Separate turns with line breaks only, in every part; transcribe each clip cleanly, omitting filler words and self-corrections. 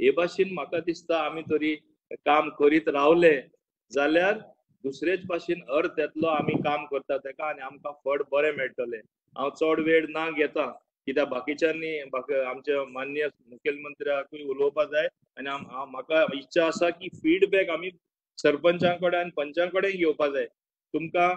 हे भाशेन म्हाका दिसता आमी तरी काम करीत रावले जाल्यार दुसरेच भाशेन अर्थ येतलो आमी काम करता तेका आनी आमकां फळ बरें मेळटलें. हांव चड वेळ ना घेता कित्याक बाकीच्यांनी आमच्या माननीय मुखेलमंत्र्याकूय उलोवपा जाय आनी म्हाका इच्छा आसा की फिडबॅक आमी सरपंचां कडेन आनी पंचां कडेन घेवपा जाय. तुमकां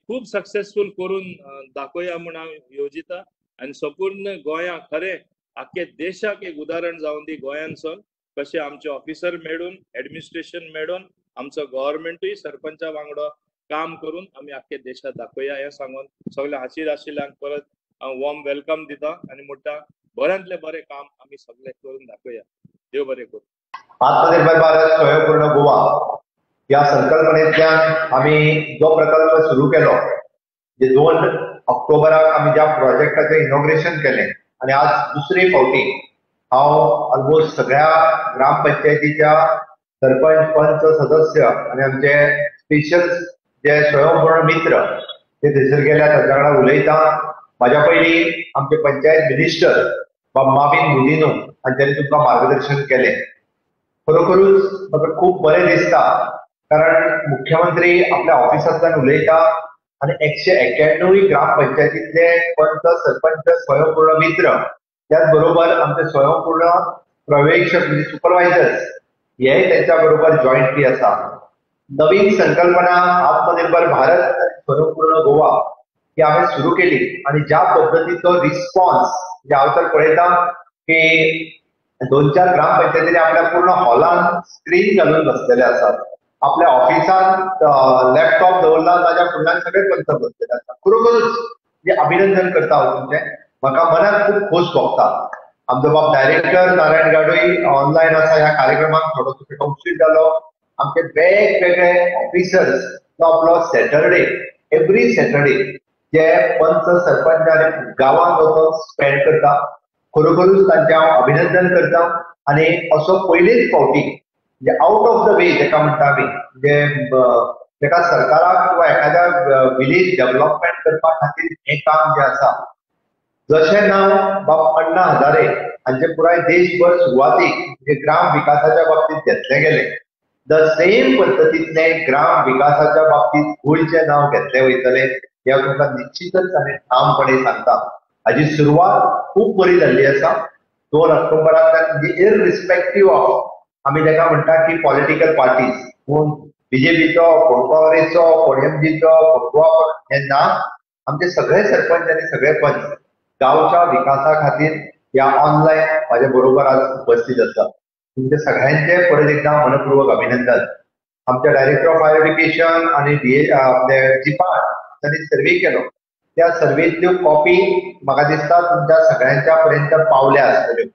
खूब सक्सेसफूल करून दाखोवया म्हूण हांव येवजिता आनी संपूर्ण गोंया खरें आख्खे देशाक एक उदाहरण जावन दी गोंयानसून कशें आमचे ऑफिसर मेळून एडमिनिस्ट्रेशन मेळून आमचो गव्हर्मेंटूय सरपंचा वांगडा काम करून आमी आख्खे देशाक दाखोवया हें सांगून सगळे हाजीर आशिल्ल्यांक परत हांव वॉर्म welcome दिता आनी म्हणटा बऱ्यांतलें बरें काम आमी सगळे करून दाखोवया. देव बरें करूं.
आत्मनिर्भर भारत स्वयंपूर्ण गोवा ह्या संकल्पनेंतल्यान आमी जो प्रकल्प सुरू केलो, जे 2 ऑक्टोबराक आमी ज्या प्रोजेक्टाचें इनॉग्रेशन केलें आनी आज दुसरे फावटी हांव ऑलमोस्ट सगळ्या ग्रामपंचायतीच्या सरपंच, पंच सदस्य आनी आमचे स्पेशल जे स्वयंपूर्ण मित्र ते थंयसर गेल्या तांच्या वांगडा उलयता. म्हाज्या पयलीं आमचे पंचायत मिनिस्टर बाब माविन गुदिन्हो हांच्यांनी तुमकां मार्गदर्शन केलें. खरोखरूच म्हाका खूब बरें दिसता कारण मुख्यमंत्री आपल्या ऑफिसांतल्यान उलयता आनी 191 ग्रामपंचायतींतले पंच, सरपंच, स्वयंपूर्ण मित्र, त्याच बरोबर आमचे स्वयंपूर्ण पर्यवेक्षक म्हणजे सुपरवायझर्स हे त्यांच्या बरोबर जॉईंटली आसा. नवीन संकल्पना आत्मनिर्भर भारत आनी स्वयंपूर्ण गोवा ही हांवें सुरू केली आनी ज्या पद्दतीचो रिस्पॉन्स म्हणजे हांव तर पळयता की 2-4 ग्रामपंचायतींनी आपल्या पूर्ण हॉलान स्क्रीन घालून बसलेले आसात, आपल्या ऑफिसांत लॅपटॉप दवरला ताच्या फुडल्यान सगळे पंच बसलेले आसात. खरोखरूच म्हणजे अभिनंदन करता हांव तुमचें, म्हाका मनाक खूब खोस भोगता. आमचो बाब डायरेक्टर नारायण गाडोई ऑनलायन आसा ह्या कार्यक्रमाक थोडोसो ताका उशीर जालो. आमचे वेगवेगळे ऑफिसर्स तो आपलो सॅटरडे, एवरी सॅटरडे जे पंच, सरपंच आनी गांवांत वचून स्पेंड करता. खरोखरूच तांचें हांव अभिनंदन करता आनी असो पयलेच फावटी म्हणजे आउट ऑफ the way जेका म्हणटा आमी, म्हणजे जेका सरकाराक किंवा एखाद्या विलेज डेव्हलपमेंट करपा खातीर हें काम जें आसा, जशें नांव बाब अण्णा हजारे हांचे पुराय देशभर सुरवातीक म्हणजे ग्राम विकासाच्या बाबतींत घेतलें गेलें, the same पद्दतींतलें ग्राम विकासाच्या बाबतींत गोंयचें नांव घेतलें वयतलें हें हांव तुमकां निश्चितच आनी ठामपणे सांगता. हाजी सुरवात खूब बरी जाल्ली आसा. 2 ऑक्टोबरांतल्यान म्हणजे इररिस्पेक्टीव ऑफ आमी ताका म्हणटा की पॉलिटिकल पार्टीज, कोण बीजेपीचो, कोण काँग्रेसचो, कोण एमजीचो, कोण गोवा, हें ना. आमचे सगळे सरपंच आनी सगळे पंच गांवच्या विकासा खातीर ह्या ऑनलायन म्हाज्या बरोबर आज उपस्थित आसा. तुमचे सगळ्यांचे परत एकदा मनपूर्वक अभिनंदन. आमच्या डायरेक्टर ऑफ हायर एज्युकेशन आनी डी आपले जिपान तांणी सर्वे केलो, त्या सर्वेंतल्यो कॉपी म्हाका दिसता तुमच्या सगळ्यांच्या पर्यंत पावल्या आसतल्यो.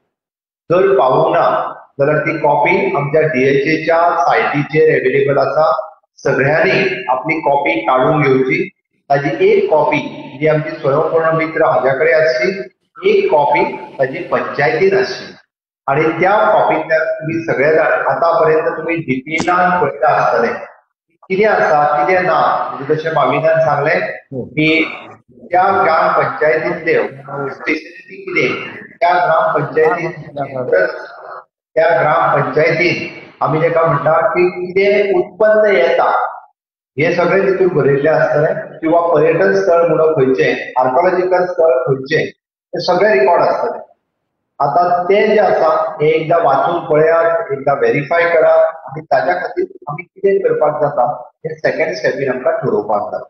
जर पावूंक ना जाल्यार ती कॉपी आमच्या डीएचएच्या सायटीचेर एवेलेबल आसा. सगळ्यांनी आपली कॉपी काडून घेवची. ताजी एक कॉपी जी आमची स्वयंपूर्ण मित्र हाज्या कडेन आसची, एक कॉपी ताजी पंचायतीन आसची आनी त्या कॉपींतल्यान तुमी सगळे जाण आतां पर्यंत तुमी डिटेलान पळयता आसतले कितें आसा कितें ना. म्हणजे जशें माविनान सांगलें की त्या ग्राम पंचायतींतले स्पेशलिटी कितें, त्या ग्राम पंचायतीन त्या ग्रामपंचायतीन आमी ताका म्हणटा की कितें उत्पन्न येता हे सगळें तितून बरयल्लें आसतलें, किंवा पर्यटन स्थळ म्हणून खंयचें, आर्कोलॉजिकल स्थळ खंयचें, ते सगळें रिकॉर्ड आसतलें. आतां तें जें आसा हें एकदां वाचून पळयात, एकदां वेरीफाय करात आनी ताच्या खातीर आमी कितें करपाक जाता हें सेकंड स्टेपीन आमकां ठरोवपाक जाय.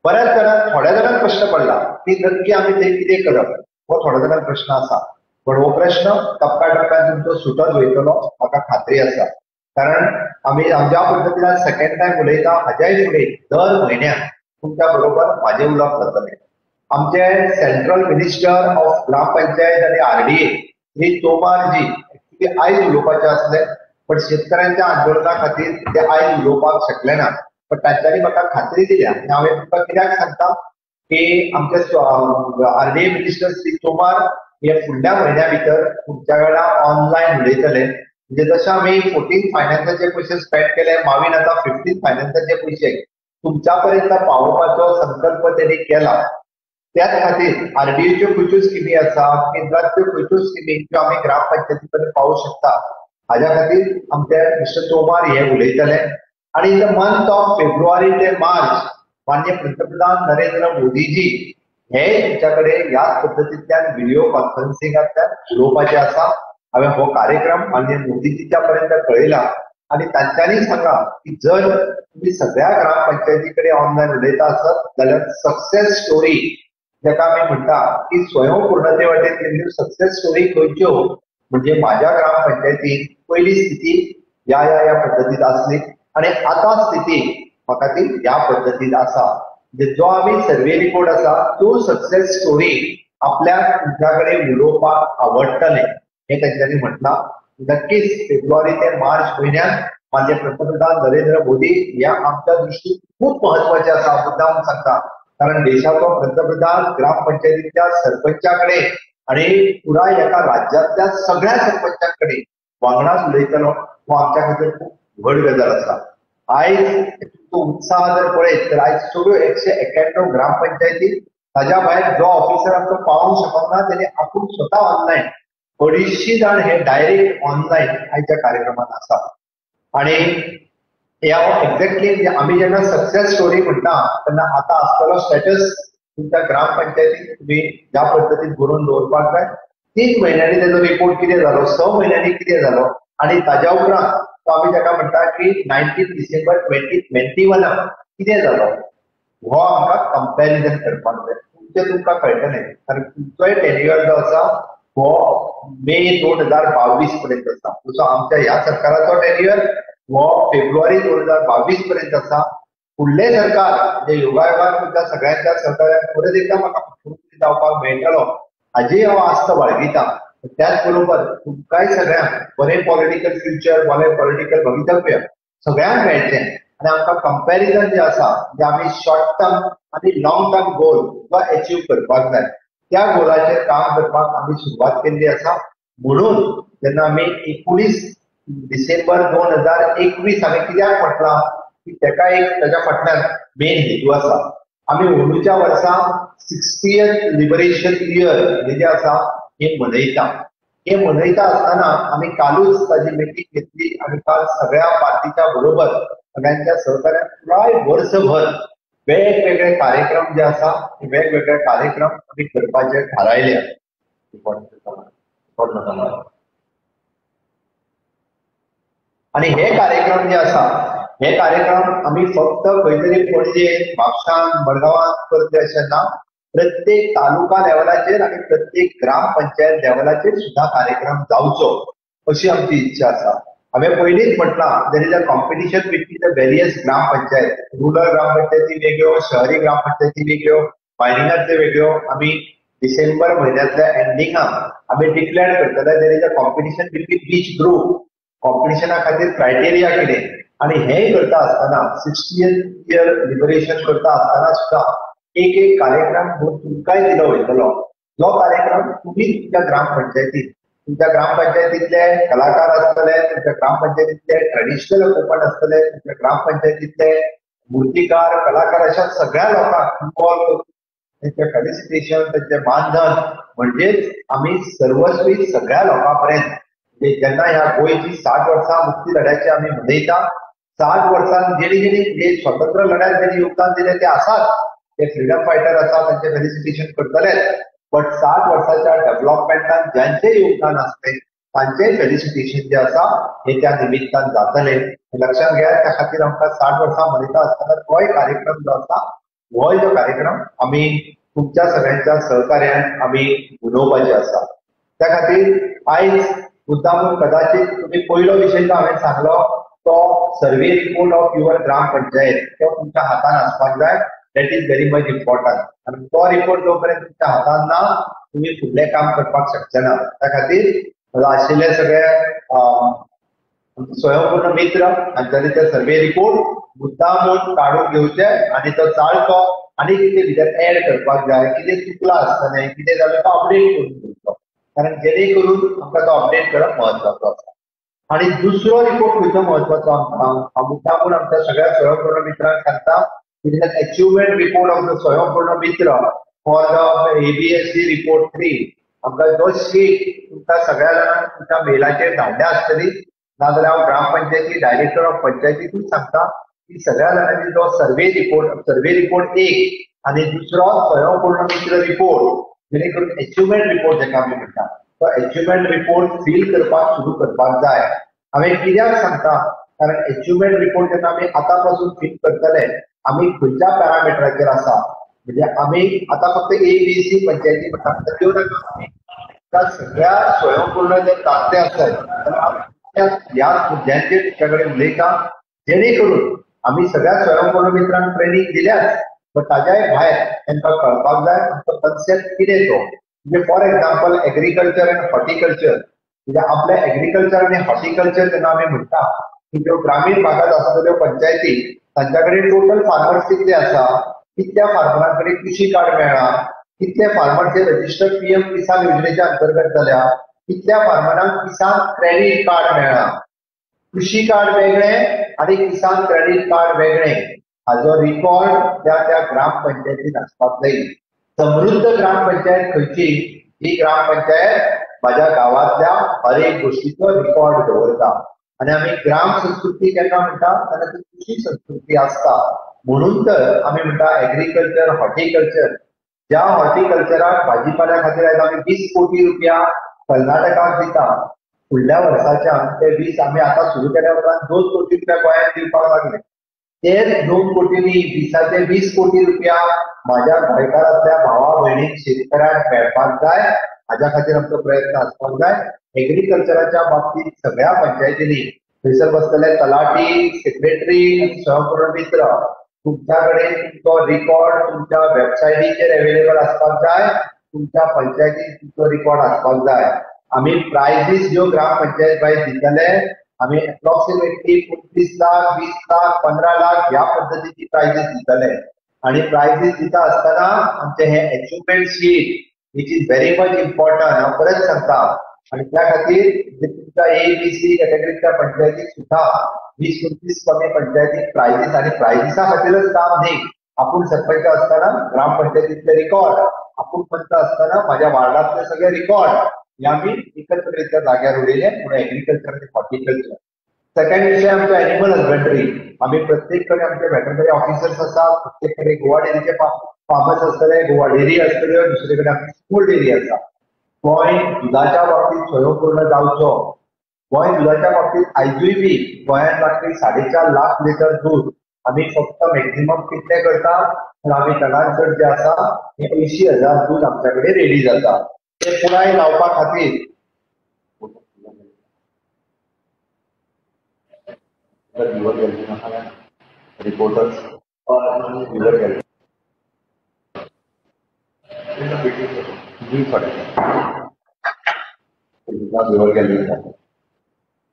बऱ्याच जाणांक, थोड्या जाणांक प्रश्न पडला की नक्की आमी थंय कितें करप, हो थोड्या जाणांक प्रश्न आसा. पण हो प्रश्न टप्प्या टप्प्यान तुमचो सुटत वयतलो म्हाका खात्री आसा. कारण आमी ज्या पद्दतीन सेकंड टायम उलयता हाज्याय फुडें दर म्हयन्याक तुमच्या बरोबर म्हाजें उलोवप जातलें. आमचे सेंट्रल मिनिस्टर ऑफ ग्रामपंचायत आनी आरडीए श्री तोमारजी एक्चुअली आयज उलोवपाचे आसले, पण शेतकऱ्यांच्या आंदोलना खातीर ते आयज उलोवपाक शकले ना. पण तांच्यांनी म्हाका खात्री दिल्या आनी हांवें तुमकां कित्याक सांगता की आमचे आरडीए मिनिस्टर श्री तोमार हे फुडल्या म्हयन्या भितर तुमच्या वेळार ऑनलायन उलयतले. म्हणजे जशें आमी 14 फायनान्साचे पयशे स्पेंड केले, मावीन आतां 15 फायनान्साचे पयशे तुमच्या पर्यंत पावोवपाचो संकल्प तेणी केला. त्याच खातीर आरडीएच्यो खंयच्यो स्किमी आसा, केंद्रांतल्यो खंयच्यो स्किमी ज्यो आमी ग्रामपंचायती पर्यंत पावोवंक शकता हाज्या खातीर आमचे मिस्टर तोमार हे उलयतले. आनी in the month of February ते मार्च माननीय पंतप्रधान नरेंद्र मोदीजी हे तुमच्या कडेन ह्याच पद्दतींतल्यान व्हिडिओ कॉन्फरन्सिंगांतल्यान उलोवपाचें आसा. हांवें हो कार्यक्रम माननीय मोदीजीच्या पर्यंत कळयला आनी तांच्यांनी सांगलां की जर तुमी सगळ्या ग्रामपंचायती कडेन ऑनलायन उलयता आसत जाल्यार सक्सेस स्टोरी जाका आमी म्हणटा की स्वयंपूर्णते वाटेन गेल्ल्यो सक्सेस स्टोरी खंयच्यो, म्हणजे माझ्या ग्रामपंचायतीन पयली स्थिती ह्या ह्या ह्या पद्दतींत आसली आनी आतां स्थिती म्हाका ती ह्या पद्दतींत आसा. म्हणजे जो आमी सर्वे रिपोर्ट आसा तो सक्सेस स्टोरी आपल्याक तुमच्या कडेन उलोवपाक आवडटलें हें तांच्यांनी म्हटलां. नक्कीच फेब्रुवारी ते मार्च म्हयन्यात माननीय पंतप्रधान नरेंद्र मोदी ह्या आमच्या दृश्टीन खूब महत्वाचे आसा. मुद्दाम सांगता, कारण देशाचो पंतप्रधान ग्रामपंचायतीच्या सरपंचा कडेन आनी पुराय एका राज्यांतल्या सगळ्या सरपंचां कडेन वांगडाच उलयतलो हो आमच्या खातीर खूब व्हड गजाल आसा. आयज तुमचो उत्साह जर पळयत तर आयज सगळ्यो 191 ग्रामपंचायती, ताज्या भायर जो ऑफिसर आमकां पावोवंक शकना तेणी आपूण स्वता ऑनलायन 250 जाण हे डायरेक्ट ऑनलायन आयच्या कार्यक्रमात आसा. आनी ह्या एक्झॅक्टली आमी जेन्ना सक्सेस स्टोरी म्हणटा तेन्ना आतां आसतलो स्टेटस तुमच्या ग्रामपंचायतीन तुमी ज्या पद्दतीन बरोवन दवरपाक जाय. 3 म्हयन्यांनी तेजो रिपोर्ट कितें जालो, 6 म्हयन्यांनी कितें जालो आनी ताज्या उपरांत तो आमी ताका म्हणटा की 19 डिसेंबर 2021 कितें जालो हो आमकां कंपॅरिजन करपाक जाय. तुमचें तुमकां कळटलें, कारण तुमचोय टेन्युअर जो आसा हो मे 2022 पर्यंत आसा. जसो आमच्या ह्या सरकाराचो टेन्युअर हो फेब्रुवारी 2022 पर्यंत आसा. फुडलें सरकार म्हणजे योगायोगान तुमच्या सगळ्यांच्या सहकार्यान परत एकदां म्हाका मुख्यमंत्री जावपाक मेळटलो हाजी हांव आस्त बाळगिता. त्याच बरोबर तुमकांय सगळ्यांक बरें पॉलिटिकल फ्युचर, बरें पॉलिटिकल भवितव्य सगळ्यांक मेळचें आनी आमकां कंपॅरिजन जें आसा म्हणजे आमी शॉर्ट टर्म आनी लॉंग टर्म गोल जो एचीव करपाक जाय त्या गोलाचेर काम करपाक आमी सुरवात केल्ली आसा. म्हणून जेन्ना आमी 19 डिसेंबर 2021 हांवें कित्याक म्हटलां की तेका एक ताज्या फाटल्यान मेन हेतू आसा. आमी अंदूच्या वर्सा 60th liberation year हें जें आसा हें मनयता. हें मनयता आसतना आमी कालूच ताजी मिटींग घेतली आनी काल सगळ्या पार्टीच्या बरोबर सगळ्यांच्या सहकार्यान पुराय वर्सभर वेगवेगळे कार्यक्रम जे आसा ते वेगवेगळे कार्यक्रम आमी करपाचे थारायले. आनी हे कार्यक्रम जे आसा हे कार्यक्रम आमी फक्त खंय तरी पणजे, म्हापशान, मडगांवांत करतले अशें ना, प्रत्येक तालुका लेवलाचेर आनी प्रत्येक ग्रामपंचायत लेवलाचेर सुद्दां कार्यक्रम जावचो अशी आमची इच्छा आसा. हांवें पयलींच म्हटलां there is a competition between the various gram panchayat, rural ग्रामपंचायती वेगळ्यो, शहरी ग्रामपंचायती वेगळ्यो, मायनिंगांतल्यो वेगळ्यो. आमी डिसेंबर म्हयन्यांतल्या एंडिंगाक आमी डिक्लेअर करतले there is a competition between which group, कॉम्पिटिशना खातीर क्रायटेरिया कितें. आनी हें करता आसतना 60th year liberation करता आसतना सुद्दां एक एक कार्यक्रम हो तुमकांय दिलो वयतलो. जो कार्यक्रम तुमी तुमच्या ग्रामपंचायतीत, तुमच्या ग्रामपंचायतींतले कलाकार आसतले, तुमच्या ग्रामपंचायतींतले ट्रेडिशनल ओपन आसतले, तुमच्या ग्रामपंचायतींतले मूर्तिकार, कलाकार अशा सगळ्या लोकांक इन्वॉल्व करून त्यांचे फेलिसिटेशन, त्यांचे मानधन म्हणजेच आमी सर्वस्वी सगळ्या लोकां पर्यंत म्हणजे जेन्ना ह्या गोंयची 60 वर्सां मुक्ती लढ्याची आमी मनयता, 60 वर्सां जेणी जेणी जे स्वतंत्र लढ्यात जेणी योगदान दिलें ते आसात, ते फ्रिडम फायटर आसा, तांचें फेलिसिटेशन करतलेच, बट 60 वर्साच्या डेव्हलपमेंटान ज्यांचें योगदान आसलें तांचें फेलिसिटेशन जें आसा हें त्या निमित्तान जातलें हें लक्षांत घेयात. त्या खातीर आमकां 60 वर्सां मनयता आसतना तोय कार्यक्रम जो आसा होय जो कार्यक्रम आमी तुमच्या सगळ्यांच्या सहकार्यान आमी मनोवपाचे आसा. त्या खातीर आयज मुद्दामून कदाचित तुमी पयलो विशय जो हांवें सांगलो तो survey report of your gram panchayat तो तुमच्या हातान आसपाक जाय. That is very much important. आनी तो रिपोर्ट जो पर्यंत तुमच्या हातान ना तुमी फुडलें काम करपाक शकचे ना. त्या खातीर आशिल्ले सगळे स्वयंपूर्ण मित्र हांच्यांनी ते सर्वे रिपोर्ट मुद्दामून काडून घेवचे आनी तो चाळचो आनी कितें भितर एड करपाक जाय, कितें चुकलां आसतलें, कितें जालें तो अपडेट करून घेवचो, कारण जेणे करून आमकां तो अपडेट करप म्हत्वाचो आसा. आनी दुसरो रिपोर्ट खंयचो म्हत्वाचो आमकां, हांव मुद्दामून आमच्या सगळ्या स्वयंपूर्ण मित्रांक सांगता, achievement report of the Swayampurna Mitra for the ABSD report 3 आमकां जो शीट तुमकां सगळ्या जाणांक तुमच्या मेलाचेर धाडल्या आसतली, नाजाल्यार हांव ग्रामपंचायती डायरेक्टर ऑफ पंचायतीकूच सांगता की सगळ्या जाणांनी जो सर्वे रिपोर्ट एक आनी दुसरो स्वयंपूर्ण मित्र रिपोर्ट, जेणे करून एचिवमेंट रिपोर्ट जेका आमी म्हणटा तो एचिवमेंट रिपोर्ट फील करपाक सुरू करपाक जाय. हांवें कित्याक सांगता, कारण एचिवमेंट रिपोर्ट जेन्ना आमी आतां पासून फील करतले आमी खंयच्या पॅरामिटराचेर आसा, म्हणजे आमी आतां फक्त ABC पंचायती म्हणटा त्यो नाका, आमी सगळ्या स्वयंपूर्ण जे दाखले आसात ह्या मुद्द्यांचेर तुमच्या कडेन उलयता, जेणे करून आमी सगळ्या स्वयंपूर्ण मित्रांक ट्रेनींग दिल्याच, बट ताज्याय भायर तांकां कळपाक जाय आमचो कन्सेप्ट कितें तो. म्हणजे for example agriculture and horticulture, म्हणजे आपले एग्रीकल्चर आनी हॉर्टिकल्चर जेन्ना आमी म्हणटा की ज्यो ग्रामीण भागांत आसलेल्यो पंचायती तांच्या कडेन टोटल फार्मर्स कितले आसा, कितल्या फार्मरां कडेन कृषी कार्ड मेळ्ळा, कितले फार्मर्स हे रजिस्टर्ड PM किसान योजनेच्या अंतर्गत जाल्या, कितल्या फार्मरांक किसान क्रेडीट कार्ड मेळ्ळा. कृषी कार्ड वेगळें आनी किसान क्रेडीट कार्ड वेगळें, हाजो रिकॉर्ड त्या त्या ग्रामपंचायतीन आसपाक जाय. समृद्ध ग्रामपंचायत खंयची, ही ग्रामपंचायत माझ्या गांवांतल्या हर एक गोष्टीचो रिकॉर्ड दवरता. आनी आमी ग्राम संस्कृती केन्ना म्हणटा तेन्ना ती कृषी संस्कृती आसता, म्हणून तर आमी म्हणटा एग्रीकल्चर हॉर्टिकल्चर. ज्या हॉर्टिकल्चराक भाजीपाल्या खातीर आयज आमी 20 कोटी रुपया कर्नाटकाक दिता, फुडल्या वर्साच्यान ते 20 आमी आतां सुरू केल्या उपरांत 2 कोटी रुपया गोंयांत दिवपाक लागले. तेच 2 कोटींनी 20 20 कोटी रुपया माझ्या गोंयकारांतल्या भावा भयणीक शेतकऱ्यांक मेळपाक जाय, हाज्या खातीर आमचो प्रयत्न आसपाक जाय. एग्रीकल्चराच्या बाबतींत सगळ्या पंचायतींनी थंयसर बसलेले तलाठी, सेक्रेटरी आनी स्वयंपूर्ण मित्र तुमच्या कडेन तुमचो रिकॉर्ड तुमच्या वेबसायटीचेर अवेलेबल आसपाक जाय, तुमच्या पंचायतीन तुमचो रिकॉर्ड आसपाक जाय. आमी प्रायजीस ज्यो ग्रामपंचायत वायज दितले आमी एप्रॉक्सिमेटली 25 लाख, 20 लाख, 15 लाख ह्या पद्दतीची प्रायजीस दितले. आनी प्रायजीस दिता आसतना आमचें हें achievement sheet which is very much important, हांव परत सांगता. आनी त्या खातीर तुमच्या ABC कॅटेगरीच्या पंचायतीक सुद्दां 20-25 कमी पंचायतीक प्रायजीस, आनी प्रायजीसा खातीरच काम न्ही, आपूण सरपंच आसतना ग्रामपंचायतींतले रिकॉर्ड, आपूण पंच आसतना माझ्या वार्डांतले सगळे रिकॉर्ड हे आमी एकत्ररित्या जाग्यार उडयले म्हणून एग्रीकल्चर आनी हॉर्टिकल्चर. सेकंड विषय आमचो एनिमल हजबंडरी. आमी प्रत्येक कडेन आमचे वेटरनरी ऑफिसर्स आसात, प्रत्येक कडेन गोवा डेअरीचे फार्मर्स आसतले, गोवा डेअरी आसतल्यो, दुसरे कडेन आमची स्कूल डेअरी आसा. गोंय दुदाच्या बाबतींत स्वयंपूर्ण जावचो, गोंय दुदाच्या बाबतींत आयजूय बी गोंयांत लागपी 4.5 लाख लिटर दूद आमी फक्त मॅक्झिमम कितले करता तर आमी चडांत चड जे आसा हे 80,000 दूद आमच्या कडेन रेडी जाता. ते पुराय लावपा खातीर रिपोर्टर्स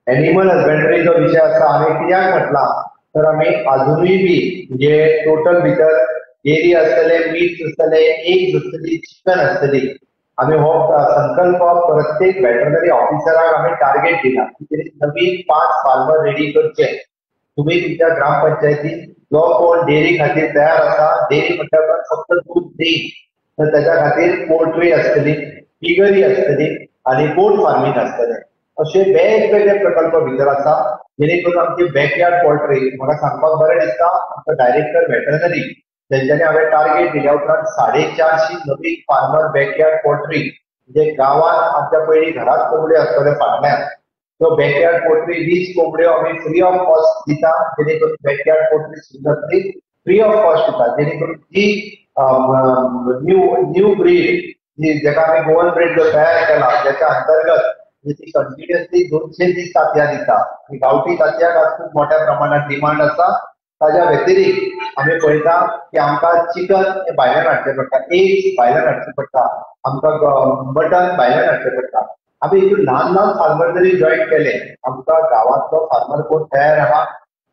एनिमल हजबंडरीचो विशय आसा. आमी कित्याक म्हटला तर आमी अजुनूय बी म्हणजे टोटल भितर डेअरी आसतले, मीट आसतले, एग्स आसतली, चिकन आसतली. आमी हो संकल्प प्रत्येक वेटरनरी ऑफिसराक आमी टार्गेट दिला की तेणी नवीन 5 फार्मर रेडी करचे. तुमी तुमच्या ग्रामपंचायतीन जो कोण डेअरी खातीर तयार आसा, डेअरी म्हटल्यार फक्त दूद न्ही तर ताच्या खातीर पोल्ट्री आसतली, पिगरी आसतली आनी गोट फार्मींग आसतलें. अशे वेगवेगळे प्रकल्प भितर आसा जेणे करून आमची बॅकयार्ड पोल्ट्री, म्हाका सांगपाक बरें दिसता आमचो डायरेक्टर वेटरनरी तेंच्यांनी हांवें टार्गेट दिल्या उपरांत 450 नवीन फार्मर बॅकयार्ड पोल्ट्री, म्हणजे गांवांत आमच्या पयलीं घरांत कोंबड्यो आसतल्यो फाटल्यान, त्यो बॅकयार्ड पोल्ट्री 20 कोंबड्यो आमी फ्री ऑफ कॉस्ट दिता, जेणे करून बॅकयार्ड पोल्ट्री सुरू जातली, फ्री ऑफ कॉस्ट दिता, जेणे करून जी न्यू ब्रीड जी जेका आमी गोवन ब्रीड जो तयार केला त्याच्या अंतर्गत ती कंटिन्युअसली 220 तातयां दिता आनी गांवठी तातयांक आज खूब मोठ्या प्रमाणात डिमांड आसा. ताज्या व्यतिरिक्त आमी पळयता की आमकां चिकन हें भायल्यान हाडचें पडटा, एग्स भायल्यान हाडचें पडटा, आमकां मटन भायल्यान हाडचें पडटा. आमी हितून ल्हान ल्हान फार्मर जरी जॉयन केले, आमकां गांवांतलो फार्मर कोण तयार आहा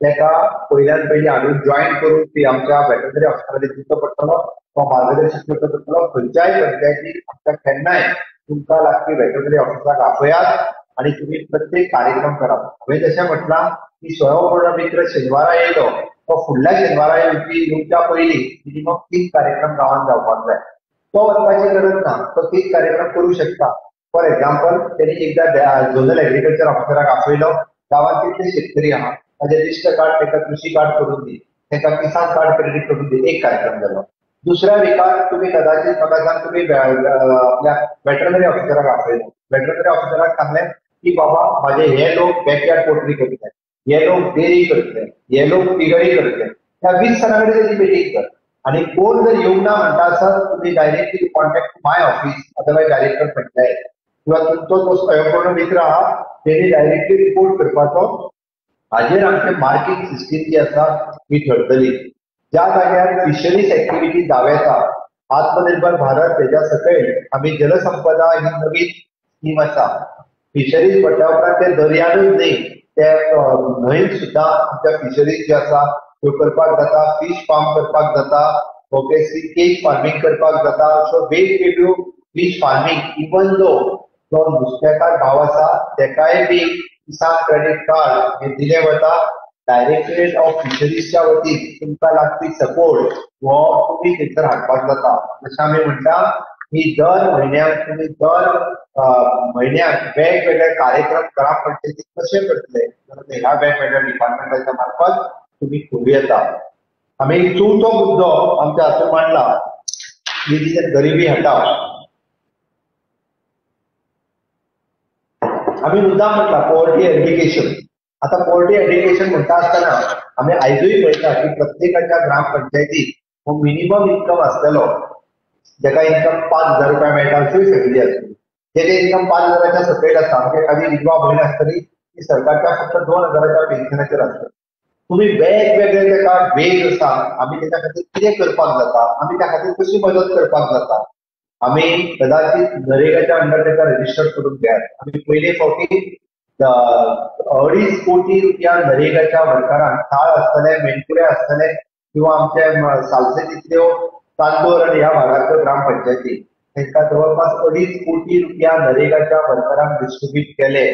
ताका पयल्यान पयलीं हाडून जॉयन करून ती आमच्या वेटरनरी ऑफिसरा कडेन दिवचो पडटलो, तो मार्गदर्शन करचो पडटलो. खंयच्याय पंचायतीक आमच्या केन्नाय तुमकां लागपी वेटरनरी ऑफिसराक आपयात आनी तुमी प्रत्येक कार्यक्रम करात. हांवें जशें म्हटलां की स्वयंपूर्ण मित्र शेनवारा येयलो तो फुडल्या शेनवारा येवच्या पयलीं मिनिमम 3 कार्यक्रम गांवांत जावपाक जाय. तो वचपाची गरज ना, तो तीच कार्यक्रम करूं शकता. फॉर एक्झाम्पल त्यांनी एकदा झोनल एग्रीकल्चर ऑफिसराक आपयलो, गांवांत कितले शेतकरी आहा ताजे लिस्ट कार्ड तांकां कृषी कार्ड करून दी, तांकां किसान कार्ड क्रेडीट करून दी, एक कार्यक्रम जालो. दुसऱ्या विकाक तुमी कदाचित म्हाका सांग तुमी आपल्या वेटरनरी ऑफिसराक आपयलो, वेटरनरी ऑफिसराक सांगलें की बाबा माझे हे लोक बॅकयार्ड पोल्ट्री करतले, हे लोक डेअरी करतले, हे लोक पिगरी करतले, ह्या 20 जाणां कडेन तेजी मिटींग कर. आनी कोण जर येवंक ना म्हणटा आसत तुमी directly contact my office otherwise director panchayat किंवा तुमचो जो स्वयंपूर्ण मित्र आहा तेणी डायरेक्टली रिपोर्ट करपाचो. हाजेर आमचे मार्कींग सिस्टीम जी आसा ती ठरतली. ज्या जाग्यार फिशरीज एक्टिविटी जावं येता, आत्मनिर्भर भारत तेज्या सकयल आमी जलसंपदा ही नवीन स्कीम आसा. फिशरीज म्हटल्या उपरांत ते दर्यानूच न्ही, ते न्हंयेत सुद्दां आमच्या फिशरीज ज्यो आसा त्यो करपाक जाता, फीश फार्म करपाक जाता, ओके, केज फार्मींग करपाक जाता. सो वेगवेगळ्यो फीश फार्मींग इवन दो जो नुस्तेकार भाव आसा तेकाय बी किसान क्रेडीट कार्ड हे दिलें वता. डायरेक्टरेट ऑफ फिशरीजच्या वतीन तुमकां लागपी सपोर्ट हो तुमी थंयसर हाडपाक जाता. जशें आमी म्हणटा की दर म्हयन्याक तुमी दर म्हयन्याक वेगवेगळे कार्यक्रम ग्रामपंचायतीत कशे करतले ह्या वेगवेगळ्या डिपार्टमेंटाच्या मार्फत तुमी करूं येता. आमी चवथो मुद्दो आमच्या हातूंत मांडला की गरिबी हटाव. आमी मुद्दाम म्हटला पॉवर्टी एड्युकेशन. आता पॉवर्टी एड्युकेशन म्हणटा आसतना आमी आयजूय पळयता की प्रत्येकाच्या ग्रामपंचायतीत हो मिनिमम इन्कम आसतलो, जेका इन्कम 5,000 रुपया मेळटा अश्योय फॅमिली आसतली, जेचे इन्कम 5,000च्या सकयल आसता. आमची एखादी विधवा भयण आसतली ती सरकारच्या फक्त 2,000च्या पेन्शनाचेर आसतली. तुमी वेगवेगळे तेका वेज आसा, आमी तेच्या खातीर कितें करपाक जाता, आमी त्या खातीर कशी मदत करपाक जाता. आमी कदाचित नरेगाच्या अंडर तेका रजिस्टर करून घेयात. आमी पयले फावटी 2.5 कोटी रुपया नरेगाच्या वर्करांक, थाळ आसतले, मेणकुरे आसतले किंवा आमचे सालसेतीतल्यो चांदोर आनी ह्या भागांतल्यो ग्रामपंचायती तांकां जवळपास 2.5 कोटी रुपया नरेगाच्या वर्करांक डिस्ट्रीब्यूट केले.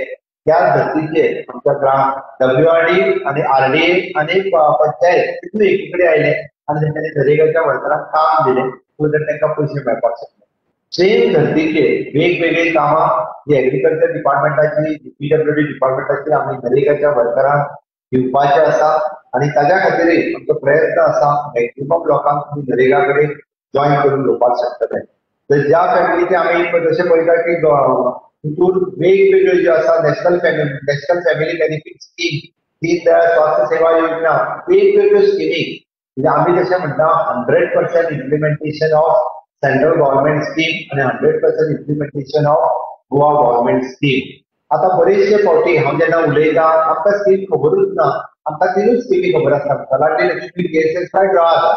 त्या धर्तीचेर आमच्या ग्राम WRD आनी RDA आनी पंचायत तितून एकीकडे आयले आनी तेंच्यांनी नरेगाच्या वर्करांक काम दिलें सो that तांकां पयशे मेळपाक शकले. सेम धर्तीचेर वेगवेगळी कामां जी एग्रीकल्चर डिपार्टमेंटाची, PWD डिपार्टमेंटाची आमी नरेगाच्या वर्करांक दिवपाचे आसा आनी ताज्या खातीरय आमचो प्रयत्न आसा मॅक्झिमम लोकांक तुमी नरेगा कडेन जॉयन करून घेवपाक शकतले. तर ज्या फॅमिलीचे आमी जशें पळयता की तितून वेगवेगळ्यो ज्यो आसा national family benefit scheme, Deendayal Swasthya Seva Yojana, वेगवेगळ्यो स्किमी म्हणजे आमी जशें म्हणटा 100% implementation of central government scheme आनी 100% implementation of Goa government scheme. आतां बरेचशे फावटी हांव जेन्ना उलयता आमकां स्कीम खबरूच ना, आमकां तिनूच स्किमी खबर आसता, लाडली लक्ष्मी, GSS काय ड्रॉ आसा.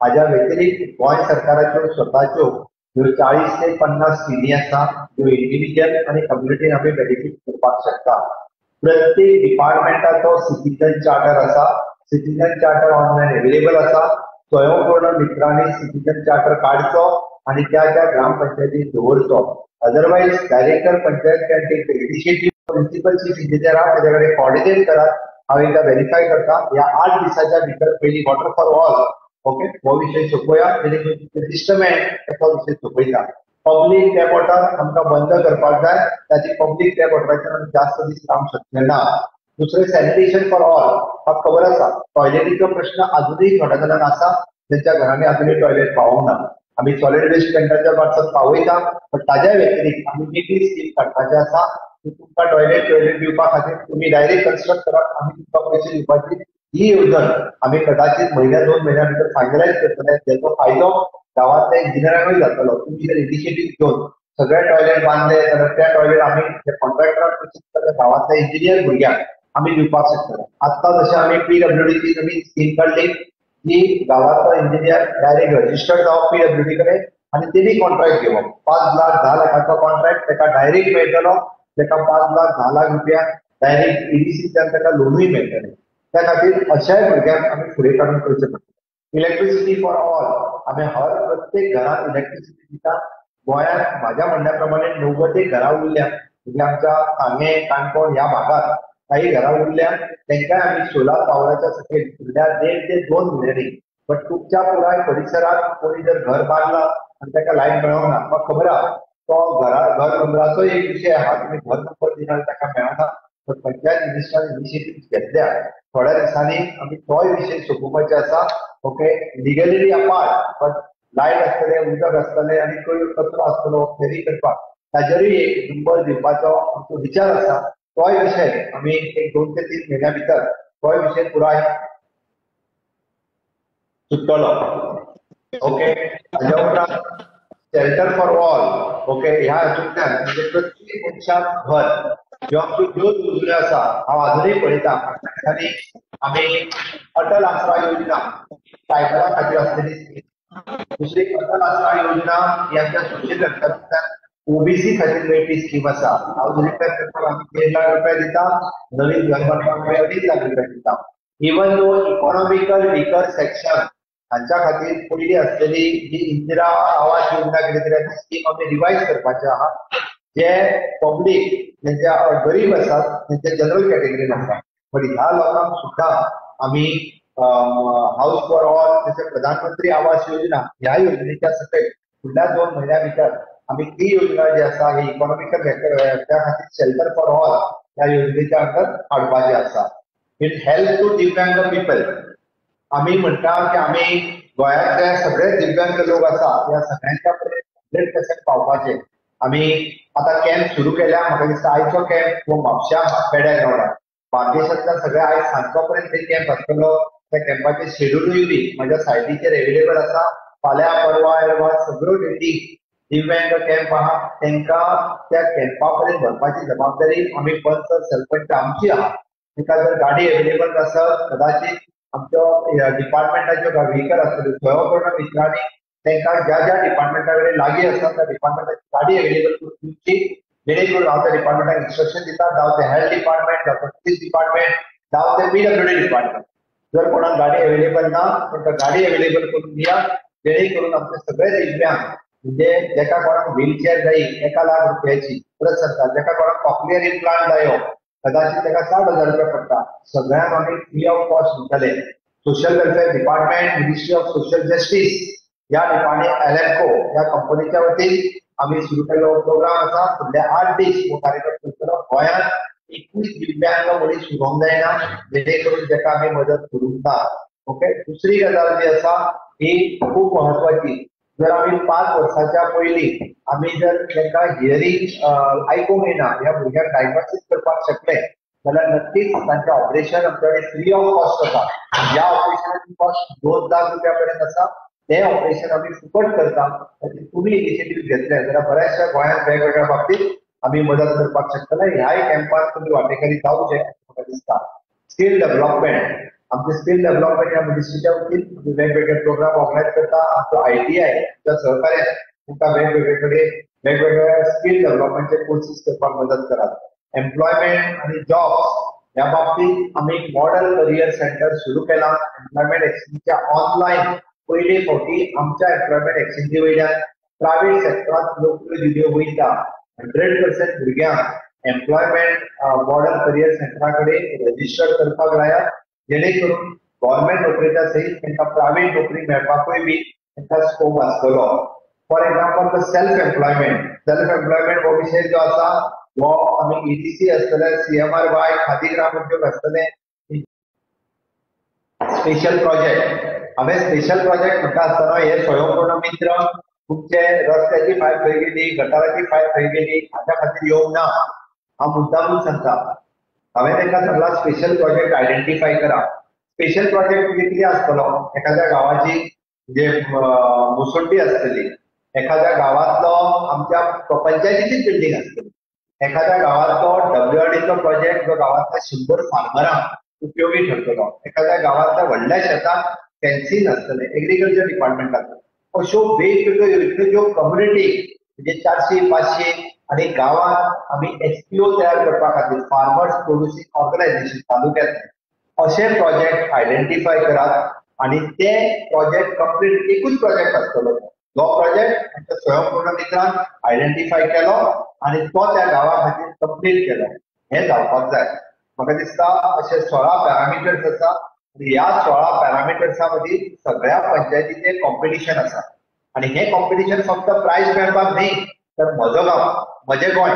हाज्या व्यतिरिक्त गोंय सरकाराच्यो स्वताच्यो ह्यो 40 ते 50 स्किमी आसा ज्यो इंडिविज्युअल आनी कम्युनिटीन आमी बेनिफीट करपाक शकता. प्रत्येक डिपार्टमेंटाचो सिटीजन चार्टर आसा, सिटीजन चार्टर ऑनलायन अवेलेबल आसा. स्वयंपूर्ण मित्रांनी सिटीजन चार्टर काडचो आनी त्या त्या ग्रामपंचायतीत दवरचो. Otherwise director panchayat can take the initiative. Principal chief engineer आहा तेज्या कडेन कॉर्डिनेट करात, हांव एकदां व्हेरीफाय करता. ह्या 8 दिसाच्या भितर पयलीं वॉटर फॉर ऑल ओके हो विशय सोंपोया, जेणे सिस्टम तो विशय सोंपयता. पब्लीक टॅप वॉटर आमकां बंद करपाक जाय, ताची पब्लीक टॅप वॉटराचेर आमी जास्त दीस रावंक शकचे ना. दुसरें सॅनिटेशन फॉर ऑल म्हाका खबर आसा टॉयलेटीचो प्रश्न अजुनूय थोड्या जाणांक आसा, तेंच्या घरांनी अजुनूय टॉयलेट पावोंक ना. आमी सॉलिड वेस्ट प्लॅन्टाच्या मार्फत पावयता, पण ताज्या व्यतिरिक्त आमी वेगळी स्कीम काडपाची आसा की तुमकां टॉयलेट दिवपा खातीर तुमी डायरेक्ट कन्स्ट्रक्ट करात, आमी तुमकां पयशे दिवपाची ही येवजण आमी कदाचित म्हयन्या 2 म्हयन्या भितर फायनलायज करतले. जेचो फायदो गांवांतल्या इंजिनियरांकूय जातलो. तुमी जर इनिशिएटीव घेवन सगळे टॉयलेट बांदले जाल्यार त्या टॉयलेट आमी कॉन्ट्रॅक्टराक पयशे दितले, गांवांतल्या इंजिनियर भुरग्यांक आमी दिवपाक शकतले. आत्तां जशें आमी PWDची नवीन स्कीम काडली की गांवांतलो इंजिनियर डायरेक्ट रजिस्टर्ड जावप PWD कडेन आनी तेणी कॉन्ट्रॅक्ट घेवप. 5 लाख 10 लाखाचो कॉन्ट्रॅक्ट ताका डायरेक्ट मेळटलो, ताका 5 लाख 10 लाख रुपया डायरेक्ट EDCच्यान ताका लोनूय मेळटलें. त्या खातीर अशाय भुरग्यांक आमी फुडें काडून करचें पडटलें. इलेक्ट्रिसिटी फॉर ऑल, आमी हर प्रत्येक घरांत इलेक्ट्रिसिटी दिता. गोंयांत म्हाज्या म्हणण्या प्रमाणे 90 घरां उरल्या, म्हणजे आमच्या सांगें, काणकोण ह्या भागांत काही घरां उरल्या, तांकांय आमी सोलार पावराच्या सकयल फुडल्या 1.5 ते 2 म्हयन्यांनी. बट तुमच्या पुराय परिसरात कोणी जर घर बांदला आनी ताका लायट मेळोंक ना. म्हाका खबर आहा तो घर नंबराचो एक विशय आहा, तुमी घर नंबर दिना ताका मेळना. पण पंचायत मिनिस्टरान इनिशिएटीव घेतल्या, थोड्या दिसांनी आमी तोय विशय सोंपोवपाचे आसा. Okay, legally apart but light आसतले, उदक आसतले आनी कचरो आसतलो फेरी करपाक ताजेरूय एक नंबर दिवपाचो आमचो विचार आसा. तोय विशय आमी एक 2 ते 3 म्हयन्या भितर तोय विशय पुराय सुट्टलो. ओके, ताज्या उपरांत शेल्टर फॉर ऑल. ओके, ह्या हातूंतल्यान म्हणजे प्रत्येक मनशाक घर ह्यो आमच्यो ज्यो येवजण्यो आसा हांव आजुनूय पळयता. आनी आमी अटल आसरा योजना ट्रायबलां खातीर आसलेली, दुसरी अटल आसरा योजना ही आमच्या सोशल वेलफेरांतल्यान ओबीसी खातीर मेळपी स्कीम आसा. हावज रिपेर करपाक आमी 1.5 लाख रुपया दिता, नवीन घर बांदपाक आमी 2.5 लाख रुपया दिता. Even though economical weaker section हांच्या खातीर पयली आसलेली जी इंदिरा आवास योजना कितें तरी ती स्कीम आमी रिवायज करपाची आहा. जे पब्लीक जेंच्या गरीब आसात तेंच्या जनरल कॅटेगरीन आसा, बट ह्या लोकांक सुद्दां आमी हावज फॉर ऑल जशें प्रधानमंत्री आवास योजना ह्या योजनेच्या सकयल फुडल्या 2 म्हयन्या भितर आमी ती योजना जी आसा ही इकॉनॉमिकल त्या खातीर शेल्टर फॉर ऑल ह्या योजनेच्या अंडर हाडपाची आसा. इन हेल्प टू दिव्यांग पिपल, आमी म्हणटा की आमी गोंयांतले सगळे दिव्यांग लोक आसा ह्या सगळ्यांच्या पर्यंत 100% पावपाचे आमी आतां कॅम्प सुरू केल्या. म्हाका दिसता आयचो कॅम्प हो म्हापश्यां पेड्या ग्रावंडार, बार्देशांतल्या सगळ्या आयज सांजचो पर्यंत ते कॅम्प आसतलो. त्या कॅम्पाचे शेड्यूलूय बी म्हज्या सायटीचेर एवेलेबल आसा. फाल्यां परवा एरवा सगळ्यो डेटी दिव्यांग कॅम्प आहा तांकां त्या कॅम्पा पर्यंत व्हरपाची जबाबदारी आमी पंच सरपंच आमची आहा. तांकां जर गाडी एवेलेबल नासत कदाचित आमच्यो डिपार्टमेंटाच्यो व्हेकल आसतल्यो, स्वयंपूर्ण मित्रांनी तांकां ज्या ज्या डिपार्टमेंटा कडेन लागीं आसा त्या डिपार्टमेंटाची गाडी एवेलेबल करून दिवची, जेणे करून हांव त्या डिपार्टमेंटाक इन्स्ट्रक्शन दिता, जावं तें हेल्थ डिपार्टमेंट, जावं तें पुलीस डिपार्टमेंट, जावं तें पीडब्ल्यूडी डिपार्टमेंट. जर कोणाक गाडी एवेलेबल ना तांकां गाडी एवेलेबल करून दिया, जेणे करून आमचे सगळे दिव्यांग म्हणजे जेका कोणाक व्हीलचेअर जायी 1 लाख रुपयाची, परत सांगता जेका कोणाक कॉकलियर इम्प्लांट जायो कदाचित ताका 60,000 रुपया पडटा, सगळ्यांक आमी फ्री ऑफ कॉस्ट दितले. Social welfare department, ministry of social justice ह्या डिपार्टमेंट एलएफको ह्या कंपनीच्या वतीन आमी सुरू केल्लो प्रोग्राम आसा. फुडले 8 दीस हो कार्यक्रम चलतलो. गोंयांत एकूय दिव्यांग मनीस उरोंक जायना जेणे करून ताका आमी मदत करूंक ना. ओके, दुसरी गजाल जी आसा ही खूब म्हत्वाची. जर आमी 5 वर्साच्या पयलीं आमी जर तांकां हियरींग आयकूंक येना ह्या भुरग्यांक डायग्नोसीस करपाक शकले जाल्यार नक्कीच तांचें ऑपरेशन आमचे कडेन फ्री ऑफ कॉस्ट आसा. ह्या ऑपरेशनाची कॉस्ट 2 लाख रुपया पर्यंत आसा, तें ऑपरेशन आमी फुकट करता. तुमी इनिशिएटीव घेतले जाल्यार बऱ्याचशा गोंयांत वेगवेगळ्या बाबतीत आमी मदत करपाक शकतले. ह्याय कॅम्पात तुमी वांटेकारी जावचें म्हाका दिसता. स्कील डेव्हलपमेंट, आमचे स्कील डेव्हलपमेंट ह्या मिनिस्ट्रीच्या वतीन आमी वेगवेगळे प्रोग्राम ऑर्गनायज करता. आमचो आयटीआय च्या सहकार्यान तुमकां वेगवेगळे कडेन वेगवेगळे स्कील डेव्हलपमेंटचे कोर्सीस करपाक मदत करात. एम्प्लॉयमेंट आनी जॉब्स ह्या बाबतीत आमी मॉडल करियर सेंटर सुरू केलां. एम्प्लॉयमेंट एक्सचेंजच्या ऑनलायन पयले फावटी आमच्या एम्प्लॉयमेंट एक्सचेंजी वयल्यान प्रायव्हेट सेक्टरांत नोकऱ्यो दिल्यो वयता. 100% भुरग्यांक एम्प्लॉयमेंट मॉडल करियर सेंटरा कडेन रजिस्टर करपाक लायात, जेणे करून गव्हर्मेंट नोकरेच्या सहीत तांकां प्रायव्हेट नोकरी मेळपाकूय बी तांकां स्कोप आसतलो. For example self employment, self employment हो विशय जो आसा हो आमी ईटीसी आसतले, सीएमआर वाय, खादी ग्राम उद्योग आसतले, स्पेशल प्रोजेक्ट. हांवें स्पेशल प्रोजेक्ट म्हणटा आसतना हे स्वयंपूर्ण मित्र तुमचे रस्त्याची फायल खंय गेली, गटाराची फायल खंय गेली हाच्या खातीर येवंक ना. हांव मुद्दामून सांगता, हांवें तांकां सांगलां स्पेशल प्रोजेक्ट आयडेंटिफाय करा. स्पेशल प्रोजेक्ट म्हणजे कितें आसतलो, एखाद्या गांवाची म्हणजे मुसंडी आसतली, एखाद्या गांवांतलो आमच्या पंचायतीचीच बिल्डींग आसतली, एखाद्या गांवांतलो डब्ल्यूआरडीचो प्रोजेक्ट जो गांवांतल्या 100 फार्मरांक उपयोगी ठरतलो, एखाद्या गांवांतल्या व्हडल्या शेताक फेन्सिंग आसतलें एग्रीकल्चर डिपार्टमेंटाचो. अश्यो वेगवेगळ्यो योजन्यो ज्यो कम्युनिटी म्हणजे 400-500 आनी गांवांत आमी एसपीओ तयार करपा खातीर फार्मर्स प्रोड्युसींग ऑर्गनायझेशन तालुक्यांतलें अशे प्रोजेक्ट आयडेंटिफाय करात आनी ते प्रोजेक्ट कंप्लीट एकूच प्रोजेक्ट आसतलो. तो प्रोजेक्ट आमच्या स्वयंपूर्ण मित्रान आयडेंटिफाय केलो आनी तो त्या गांवा खातीर कंप्लीट केलो, हें जावपाक जाय. म्हाका दिसता अशे 16 पॅरामिटर्स आसा आनी ह्या 16 पॅरामिटर्सां मदीं सगळ्या पंचायतीचें कॉम्पिटिशन आसा. आनी हें कॉम्पिटिशन फक्त प्रायज मेळपाक न्ही, तर म्हजो गांव, म्हजें गोंय,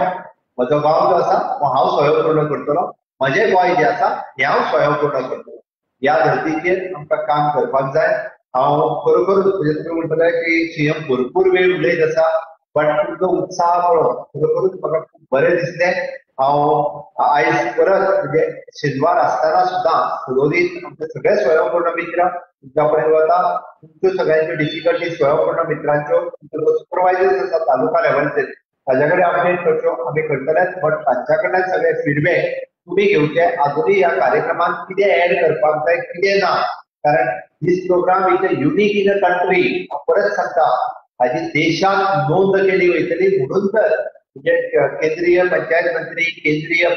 म्हजो गांव जो आसा तो हांव स्वयंपूर्ण करतलो, म्हजें गोंय जें आसा हें हांव स्वयंपूर्ण करतलो. ह्या धर्तीचेर आमकां काम करपाक जाय. हांव खरोखरूच म्हणजे तुमी म्हणटले की सीएम भरपूर वेळ उलयत आसा, बट तुमचो उत्साह पळोवन खरोखरूच म्हाका खूब बरें दिसलें. हांव आयज परत म्हणजे शेनवार आसतना सुद्दां सदोदीत आमचे सगळे स्वयंपूर्ण मित्र तुमच्या कडेन वता, तुमच्यो सगळ्यांच्यो डिफिकल्टी स्वयंपूर्ण मित्रांच्यो सुपरवायजर्स आसा तालुका लेवलचेर ताज्या कडेन अपडेट करच्यो आमी करतलेच, बट तांच्या कडल्यान सगळे फिडबॅक तुमी घेवचे. आजुनूय ह्या कार्यक्रमात कितें एड करपाक जाय कितें ना, कारण this programme is a unique in a country. हांव परत सांगता, हाजी देशांत नोंद केली वयतली. म्हणून तर म्हणजे केंद्रीय पंचायत मंत्री, केंद्रीय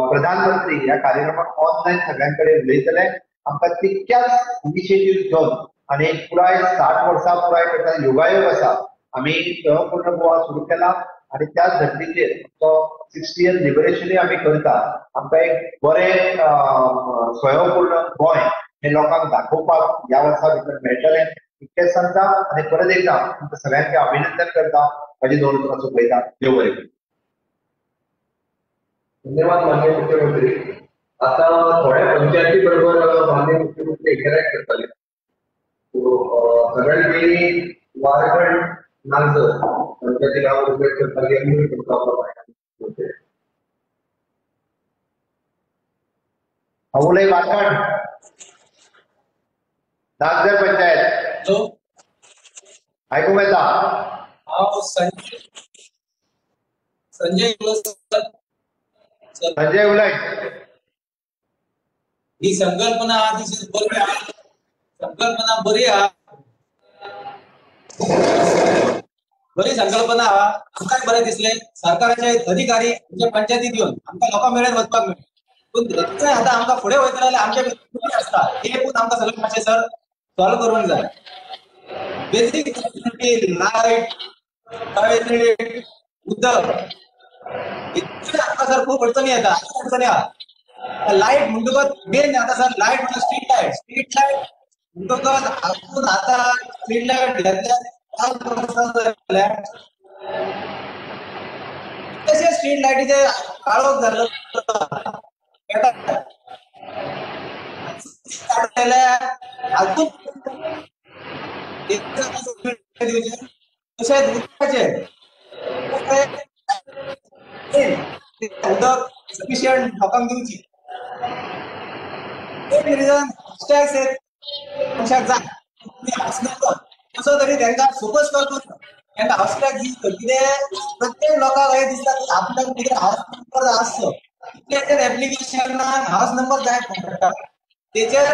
प्रधानमंत्री ह्या कार्यक्रमाक ऑनलायन सगळ्यां कडेन उलयतले. आमकां तितक्याच इनिशिएटीव घेवन आनी पुराय 60 वर्सां पुराय करतना योगायोग आसा, आमी स्वयंपूर्ण गोवा सुरू केला आनी त्याच धर्तीचेर तो 60th लिबरेशनूय आमी करता. आमकां एक बरें स्वयंपूर्ण गोंय हे लोकांक दाखोवपाक ह्या वर्सा भितर मेळटलें इतकेंच सांगता आनी परत एकदां तुमकां सगळ्यांचें अभिनंदन करता. म्हाजी दोन उतरां सोंपयता. देव बरें करूं.
धन्यवाद माननीय मुख्यमंत्री. आता थोड्या पंचायती बरोबर माननीय मुख्यमंत्री इंटरॅक्ट करतले. सगळ्यात पयलीं वारखंड नागझर पंचायती गांव रिक्वेस्ट करताली आनी करता.
उलय वारखंड नागझर पंचायत आयकूंक येता?
हांव संजय
संजय उलय.
ही संकल्पना आहा ती बरी आहा, संकल्पना बरी आहा, बरी संकल्पना आहा. आमकांय बरें दिसलें. सरकाराचे अधिकारी आमच्या पंचायतीत येवन आमकां लोकां मेरेन वचपाक मेळ्ळें. पूण थंय आतां आमकां फुडें वयतले जाल्यार आमचे भितर आसता ते पूण आमकां सगळें मातशें सर सॉल्व करूंक जाय. बेसीक लायट, टॉयलेट, उदक इतलें आमकां सर खूब अडचणी येता, अडचणी आहा. लायट म्हणटकच मेन आतां सर लायट म्हणल्यार स्ट्रीट लायट, स्ट्रीट लायट म्हणटकच आजून आतां स्ट्रीट लायट घेतल्या 5 वर्सां जाल्या, कितलेशे स्ट्रीट लायटीचे काळोख जाल्लो अजून. तशेंच उदकाचें उदक सफिशियंट लोकांक दिवची. एक रिजन टॅक्स मनशाक जाय हावस नंबर कसो तरी तांकां फोकस करतो, तांकां हावस टॅक्स दिवचो. कितें प्रत्येक लोकांक हें दिसता की आपल्याक कितें हावस नंबर आसचो, कितल्याशेच एप्लिकेशनान हावस नंबर जाय पडटा. तेचेर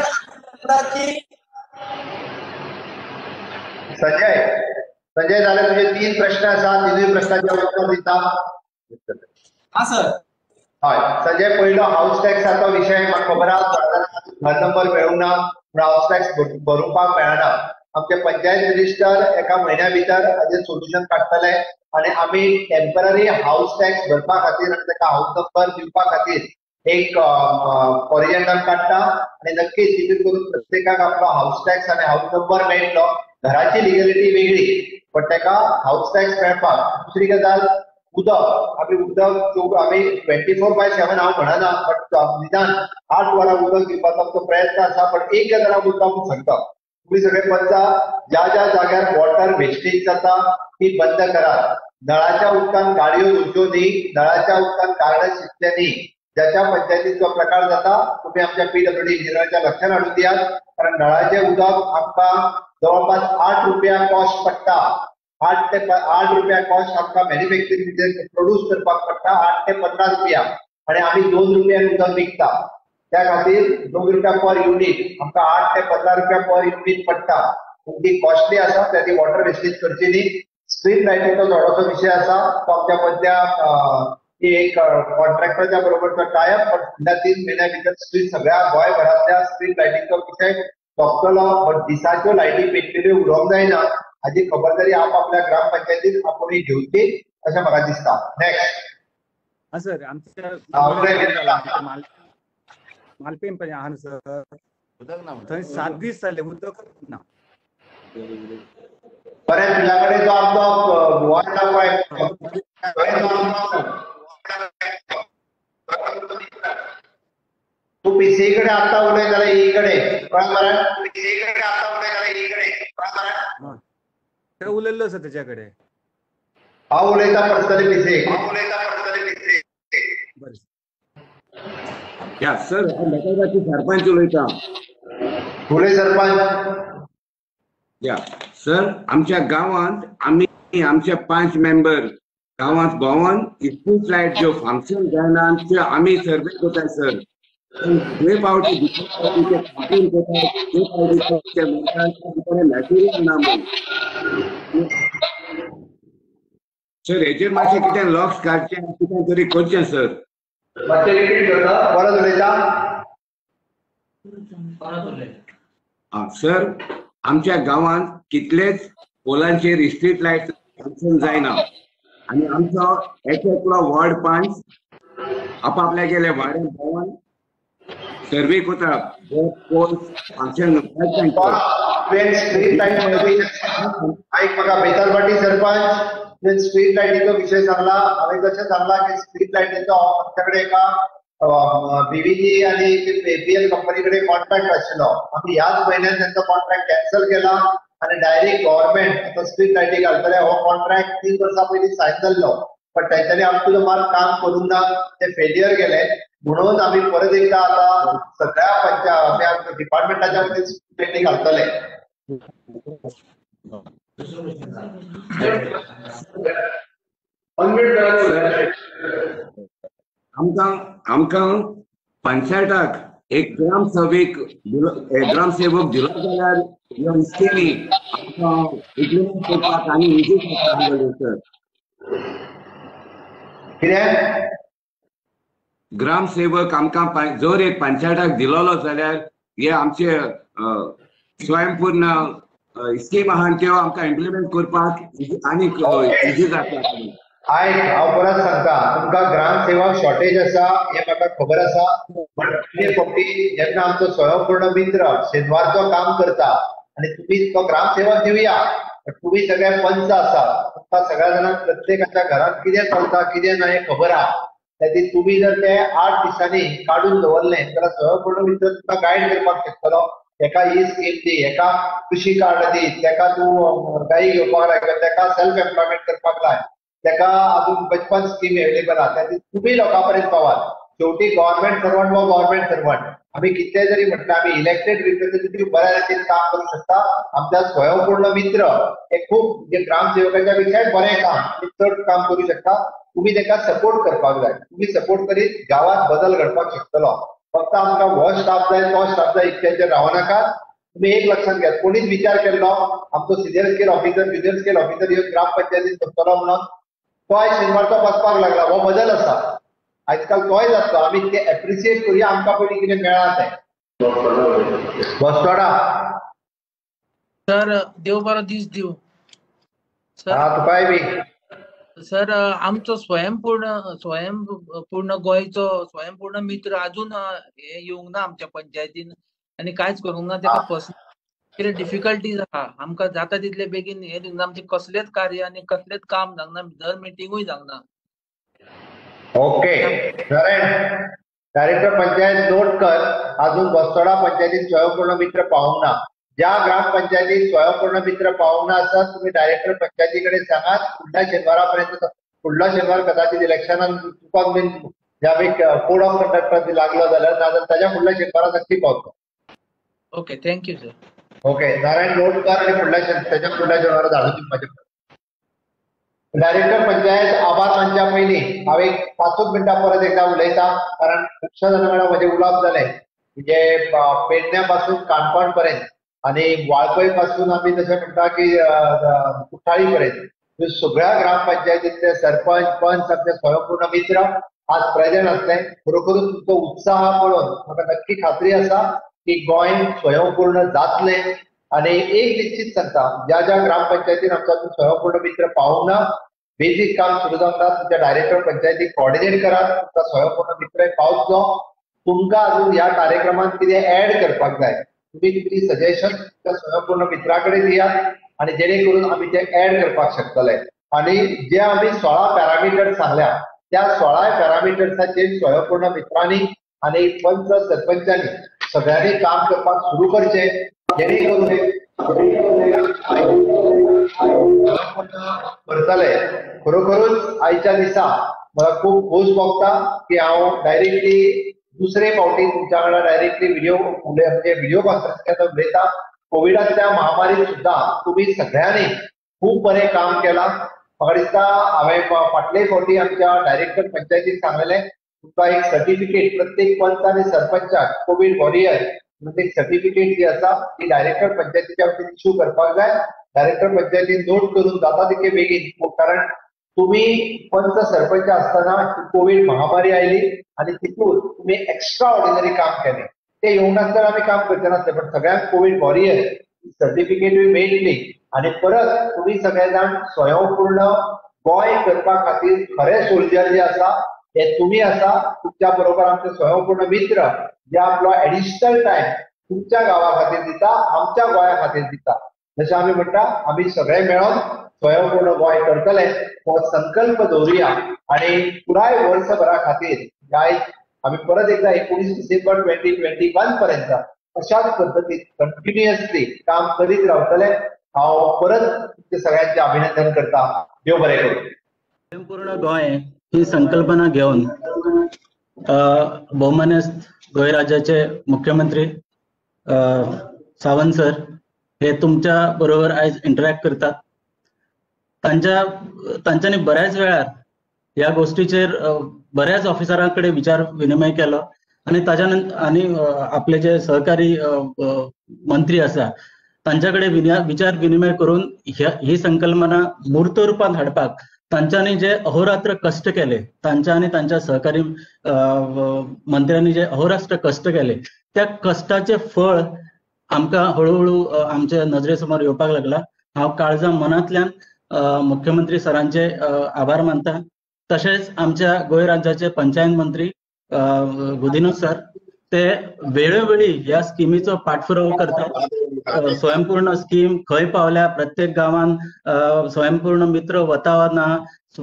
की
संजय, संजय जाल्यार तुजे 3 प्रश्न आसा, तिनूय प्रश्नाचे उत्तर दिता.
हा सर.
हय संजय, पयलो हावस टॅक्साचो विशय म्हाका खबर आसा, घर नंबर मेळूंक ना पूण हावस टॅक्स भरोवपाक मेळना. आमचे पंचायत मिनिस्टर एका म्हयन्या भितर हाजेर सोल्युशन काडटले आनी आमी टेम्पररी हावस टॅक्स भरपा खातीर आनी ताका हावस नंबर दिवपा खातीर एक कॉरिजेंडम काडटा आनी नक्कीच तितून करून प्रत्येकाक आपलो हावस टॅक्स आनी हावस नंबर मेळटलो. घराची लिगलिटी वेगळी पण ताका हावस टॅक्स मेळपाक. दुसरी गजाल उदक, आमी उदक आमी 24/7 हांव म्हणना बट निदान 8 वरां उदक दिवपाचो आमचो प्रयत्न आसा. पण एक गजाल हांव मुद्दाम सांगता, तुमी सगळे पंचा ज्या ज्या जाग्यार वॉटर वेस्टेज जाता ती बंद करात. नळाच्या उदकान गाडयो धुवच्यो न्ही, नळाच्या उदकान गार्डन शिंपचें न्ही. ज्याच्या पंचायतीचो प्रकार जाता तुम्ही आमच्या पीडब्ल्यूडी इंजिनियराच्या लक्षात हाडून दियात, कारण नळाचें उदक आमकां जवळपास 8 रुपया कॉस्ट पडटा. 8 ते 8 रुपया कॉस्ट आमकां मॅन्युफॅक्चरींग प्रोड्यूस करपाक पडटा, 8 ते 15 रुपया, आनी आमी 2 रुपयान उदक विकता. त्या खातीर 2 रुपया पर युनीट आमकां 8 ते 15 रुपया पर युनीट पडटा. पूण ती कॉस्टली आसा, त्या ती वॉटर वेस्टेज करची न्ही. स्ट्रीट लायटीचो थोडोसो विशय आसा, तो आमच्या मदल्या एक कॉन्ट्रॅक्टराच्या बरोबर तो टायप, पण फुडल्या 3 म्हयन्या भितर स्ट्रीट सगळ्या गोंयभरांतल्या स्ट्रीट लायटीचो विशय सोंपतलो. बट दिसाच्यो लायटी पेटलेल्यो उरोवंक जायना हाजी खबरदारी आपआपल्या ग्रामपंचायतीन आपूण घेवची अशें म्हाका दिसता. नेक्स्ट.
हा सर, आमच्या मालपेम आहा न्हू सर, थंय 7 दीस जाले उदक ना.
बरें, तुज्या कडेन तो आमचो वॉर्ड पळय, तूं पीसी कडेन आतां उलय जाल्यार ई कडेन कळ्ळें मरे? पीसी कडेन आतां उलय जाल्यार ई कडेन कळ्ळें मरे?
ते उलयल्लो आसा तेच्या कडेन.
हांव उलयता पर्सनली पीसी. हांव उलयता पर्सनली पीसी.
बरें.
या सर, हांव बेतालभाटी सरपंच उलयता.
उलय सरपंच.
या सर, आमच्या गांवांत आमी आमचे 5 मेंबर गांवांत भोंवन स्ट्रीट लायट ज्यो फंक्शन जायना त्यो आमी सर्वे करता सर. दुवे पावटी दुसरे पावटी ते कंप्लेन करता, दुवे पावटी ते म्हणटा मॅटेरियल ना म्हणून सर. हेचेर मातशें कितें लक्ष घालचें, कितें तरी करचें सर.
मातशें रिपीट करता.
परत उलयता.
आं सर, आमच्या गांवांत कितलेच पोलांचेर स्ट्रीट लायट फंक्शन जायना आनी आमचो एक एकलो वॉर्ड पंच आपापल्या गेले वाड्यान भोंवन सर्वे करता पोल फंक्शन.
स्ट्रीट लायट आयक म्हाका, बेतालभाटी सरपंच, तुवें स्ट्रीट लायटीचो विशय सांगला. हांवें जशें सांगला की स्ट्रीट लायटीचो आमच्या कडेन एका बीव्हीजी आनी एपीएल कंपनी कडेन कॉन्ट्रॅक्ट आशिल्लो. आमी ह्याच म्हयन्यान तांचो कॉन्ट्रॅक्ट कॅन्सल केला आनी डायरेक्ट गव्हर्मेंट आतां स्ट्रीट लायटी घालतले. हो कॉन्ट्रॅक्ट 3 वर्सां पयलीं सायन जाल्लो, पण तांच्यांनी अप टू the mark काम करूंक ना, ते फेलियर गेले. म्हणून आमी परत एकदा आतां सगळ्या पंचायत डिपार्टमेंटाच्या वतीन स्ट्रीट लायटी घालतले.
आमकां आमकां पंचायताक एक ग्रामसेवक ग्रामसेवक दिलो जाल्यार ह्यो स्किमी आमकां इम्प्लिमेंट करपाक आनी इजी जाता सर.
कितें
ग्रामसेवक आमकां जर एक पंचायताक दिलोलो जाल्यार हे आमचे स्वयंपूर्ण स्कीम आहा त्यो आमकां इम्प्लिमेंट करपाक आनीक इजी जाता.
आयक, हांव परत सांगता, तुमकां ग्रामसेवक शॉर्टेज आसा हें म्हाका खबर आसा. बट कितें फावटी जेन्ना आमचो स्वयंपूर्ण मित्र शेनवारचो काम करता आनी तुमी तो ग्रामसेवक दिवया, बट तुमी सगळे पंच आसा, तुमकां सगळ्या जाणांक प्रत्येकाच्या घरांत कितें चलता कितें ना हें खबर आहा. त्या तुमी जर ते 8 दिसांनी काडून दवरलें जाल्यार स्वयंपूर्ण मित्र तुमकां गायड करपाक शकतलो. एका ही स्कीम दी, एका कृषी कार्ड दी, तेका तूं गायी घेवपाक लाय, तेका सेल्फ एम्प्लॉयमेंट करपाक लाय, तेका अजून बचपन स्कीम अवेलेबल आहा, त्या तुमी लोकां पर्यंत पावात. शेवटी गव्हर्मेंट सर्वंट हो गव्हर्मेंट सर्वंट. आमी कितें जरी म्हटलें आमी इलेक्टेड रिप्रेझेंटेटिव्ह बऱ्या रितीन काम करूं शकता. आमच्या स्वयंपूर्ण मित्र हे खूब म्हणजे ग्रामसेवकाच्या पेक्षाय बरें काम आनी चड काम करूं शकता. तुमी ताका सपोर्ट करपाक जाय. तुमी सपोर्ट करीत गांवांत बदल घडपाक शकतलो. फक्त आमकां हो स्टाफ जाय तो स्टाफ जाय इतक्याचेर रावनाकात. तुमी एक लक्षांत घेयात, कोणीच विचार केल्लो आमचो senior scale officer junior scale officer येवन ग्रामपंचायतीन बसतलो म्हणून, तोय शेनवारचो बसपाक लागला. हो बदल आसा, आजकाल तोय जातलो. आमी ते एप्रिशिएट करुया, आमकां पयलीं कितें मेळ्ळां तें. बसतोडा
सर, देव बरो दीस दिवं सर.
तुकाय बी
सर. आमचो स्वयंपूर्ण गोंयचो स्वयंपूर्ण मित्र अजून हे येवंक ना आमच्या पंचायतीन आनी कांयच करूंक ना. तेका पर्सनल कितें डिफिकल्टीज आहा, आमकां जाता तितले बेगीन हे दिवंक ना. आमचें कसलेंच कार्य आनी कसलेंच काम जावंक ना, दर मिटिंगूय जावंक ना.
ओके डायरेक्टर पंचायत नोट कर, अजून बसतोडा पंचायतीन स्वयंपूर्ण मित्र पावंक ना. ज्या ग्रामपंचायतीत स्वयंपूर्ण मित्र पावंक ना आसा, तुमी डायरेक्टर पंचायती कडेन सांगात फुडल्या शेनवारा पर्यंत. फुडलो शेनवार कदाचित इलेक्शनान चुकोन बीन आमी कोड ऑफ कंडक्ट लागलो जाल्यार, नाजाल्यार ताज्या फुडल्या शेनवारा नक्की पावतलो.
Okay, thank you sir.
Okay Narayan, note कर आनी फुडल्या ताज्या फुडल्या शेनवारा धाडून दिवपाचें. डायरेक्टर पंचायत आभार मानच्या पयलीं हांव एक 5 मिनटां परत एकदां उलयता, कारण खुबश्या जाणां वांगडा म्हजें उलोवप जालें. म्हणजे पेडण्या पासून काणकोण पर्यंत आनी वाळपय पासून आमी तशें म्हणटा की कुठ्ठाळी पर्यंत सगळ्या ग्रामपंचायतींतले सरपंच पंच आमचे स्वयंपूर्ण मित्र आज प्रेझेंट आसले. खरोखरूच तुमचो उत्साह पळोवन म्हाका नक्की खात्री आसा की गोंय स्वयंपूर्ण जातलें. आनी एक निश्चित सांगता, ज्या ज्या ग्रामपंचायतीन आमचो अजून स्वयंपूर्ण मित्र पावूंक ना, बेजीक काम सुरू जावंक ना, तुमच्या डायरेक्टर पंचायतीक कॉर्डिनेट करात, तुमकां स्वयंपूर्ण मित्र पावतलो. तुमकां अजून ह्या कार्यक्रमांत कितें एड करपाक जाय, तुमी तुमची सजेशन तुमच्या स्वयंपूर्ण मित्रा कडेन दियात आनी जेणे करून आमी ते ऍड करपाक शकतले. आनी जे आमी 16 पॅरामिटर सांगल्या त्या 16 पॅरामिटर्साचेर स्वयंपूर्ण मित्रांनी आनी पंच सरपंचांनी सगळ्यांनी काम करपाक सुरू करचें, जेणे करून करतले. खरोखरूच आयच्या दिसा मला खूब खोस भोगता की हांव डायरेक्टली दुसरे फावटी तुमच्या वांगडा डायरेक्टली व्हिडिओ म्हणजे व्हिडिओ कॉन्फरन्स उलयता. कोविडांतल्या महामारीत सुद्धा तुमी सगळ्यांनी खूब बरें काम केलां. म्हाका दिसता हांवें फाटले फावटी आमच्या डायरेक्टर पंचायतीन सांगलेलें, तुमकां एक सर्टिफिकेट प्रत्येक पंच आनी सरपंचाक कोवीड वॉरियर म्हणून एक सर्टिफिकेट जी आसा ती डायरेक्टर पंचायतीच्या वतीन इश्यू करपाक जाय. डायरेक्टर पंचायतीन नोट करून जाता तितके बेगीन, कारण तुम्ही पंच सरपंच आसतना कोवीड महामारी आयली आनी तितून तुम्ही एक्स्ट्रा ऑर्डिनरी काम केलें. ते येवंक नासल्यार आमी काम करचे नासले, पण सगळ्यांक कोवीड वॉरियर सर्टिफिकेटूय मेळटली आनी परत तुम्ही सगळे जाण स्वयंपूर्ण गोंय करपा खातीर खरे सोल्जर जे आसा हे तुम्ही आसा. तुमच्या बरोबर आमचे स्वयंपूर्ण मित्र जे आपलो एडिशनल टायम तुमच्या गांवा खातीर दिता, आमच्या गोंया खातीर दिता. जशें आमी म्हणटा आमी सगळे मेळोन स्वयंपूर्ण गोंय करतले हो संकल्प दवरुया आनी पुराय वर्सभरा खातीर आयज आमी परत एकदा 19 डिसेंबर 2021 पर्यंत अशाच पद्दतीन कंटिन्युअसली काम करीत रावतले. हांव परत तुमचे सगळ्यांचे अभिनंदन करता. देव बरें करूं.
स्वयंपूर्ण गोंय ही संकल्पना घेवन भोवमानेस्त गोंय राज्याचे मुख्यमंत्री सावंत सर हे तुमच्या बरोबर आयज इंटरॅक्ट करतात. तांच्यांनी बऱ्याच वेळार ह्या गोष्टीचेर बऱ्याच ऑफिसरां कडेन विचार विनिमय केलो आनी ताज्या नंतर आनी आपले जे सहकारी मंत्री आसा तांच्या कडेन विचार विनिमय करून ही संकल्पना मूर्त रुपांत हाडपाक तांच्यांनी जे अहोरात्र कश्ट केले, तांच्या आनी तांच्या सहकारी मंत्र्यांनी जे अहोरात्र कश्ट केले त्या कश्टाचे फळ आमकां हळूहळू आमच्या नजरे समोर येवपाक लागला. हांव काळजा मनांतल्यान मुख्यमंत्री सरांचे आभार मानता. तशेंच आमच्या गोंय राज्याचे पंचायत मंत्री गुदिन्हो सर ते वेळोवेळी ह्या स्किमीचो पाठपुरावो करतात. स्वयंपूर्ण स्कीम खंय पावल्या, प्रत्येक गांवान स्वयंपूर्ण मित्र वता वा ना,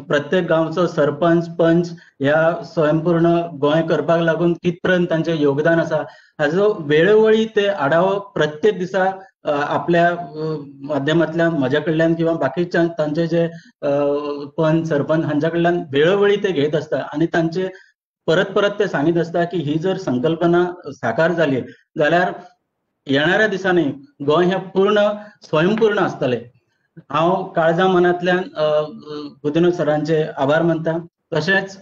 प्रत्येक गांवचो सरपंच पंच ह्या स्वयंपूर्ण गोंय करपाक लागून कितपर्यंत तांचें योगदान आसा हाजो वेळोवेळी ते आढावो प्रत्येक दिसा आपल्या माध्यमांतल्यान म्हज्या कडल्यान किंवा बाकीच्या तांचे जे पंच सरपंच हांच्या कडल्यान वेळोवेळी ते घेत आसता आनी तांचे परत परत ते सांगीत आसता की ही जर संकल्पना साकार जाली जाल्यार येणाऱ्या दिसांनी गोंय हें पूर्ण स्वयंपूर्ण आसतलें. हांव काळजा मनांतल्यान गुदिन्हो सरांचे आभार मानता. तशेंच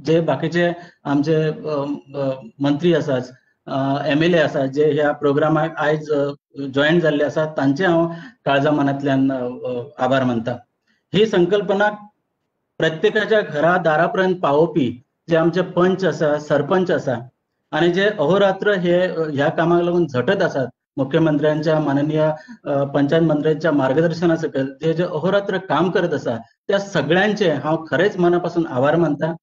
जे बाकीचे आमचे मंत्री आसात, एमएलए आसात जे ह्या प्रोग्रामाक आयज जॉयन जाल्ले आसात तांचे हांव काळजा मनांतल्यान आभार मानता. ही संकल्पना प्रत्येकाच्या घरा दारा पर्यंत पावोवपी जे आमचे पंच आसा, सरपंच आसा आनी जे अहोरात्र हे ह्या कामाक लागून झटत आसात मुख्यमंत्र्यांच्या माननीय पंचायत मंत्र्यांच्या मार्गदर्शना सकयल जे जे अहोरात्र काम करत आसा त्या सगळ्यांचे हांव खरेंच मना पासून आभार मानता.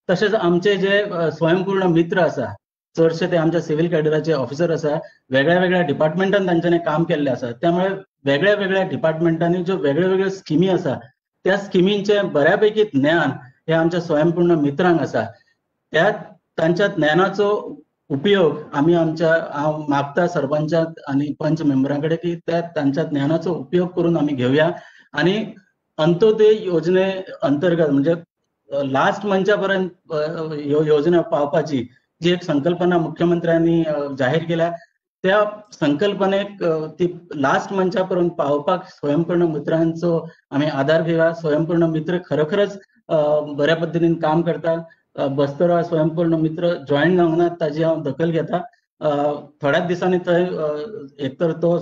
तशेंच आमचे जे स्वयंपूर्ण मित्र आसा चडशे ते आमच्या सिव्हिल कॅडराचे ऑफिसर आसा, वेगळ्या वेगळ्या डिपार्टमेंटान तांच्यांनी काम केल्लें आसा. त्यामुळे वेगळ्या वेगळ्या डिपार्टमेंटांनी ज्यो वेगळ्यो वेगळ्यो स्किमी आसा त्या स्किमींचें बऱ्या पैकी ज्ञान हे आमच्या स्वयंपूर्ण मित्रांक आसा. त्या तांच्या ज्ञानाचो उपयोग आमी आमच्या हांव मागता सरपंचाक आनी पंच मेंबरां कडेन की त्या तांच्या ज्ञानाचो उपयोग करून आमी घेवया आनी अंत्योदय योजने अंतर्गत म्हणजे लास्ट मनशा पर्यंत ह्यो योजना पावपाची जी एक संकल्पना मुख्यमंत्र्यांनी जाहीर केल्या त्या संकल्पनेक ती लास्ट मनशा पर्यंत पावपाक स्वयंपूर्ण मित्रांचो आमी आदार घेवया. स्वयंपूर्ण मित्र खरोखरच बऱ्या पद्दतीन काम करता. बस्तोरा स्वयंपूर्ण मित्र जॉयन जावंक ना ताजी हांव दखल घेता. थोड्याच दिसांनी थंय एक तर तो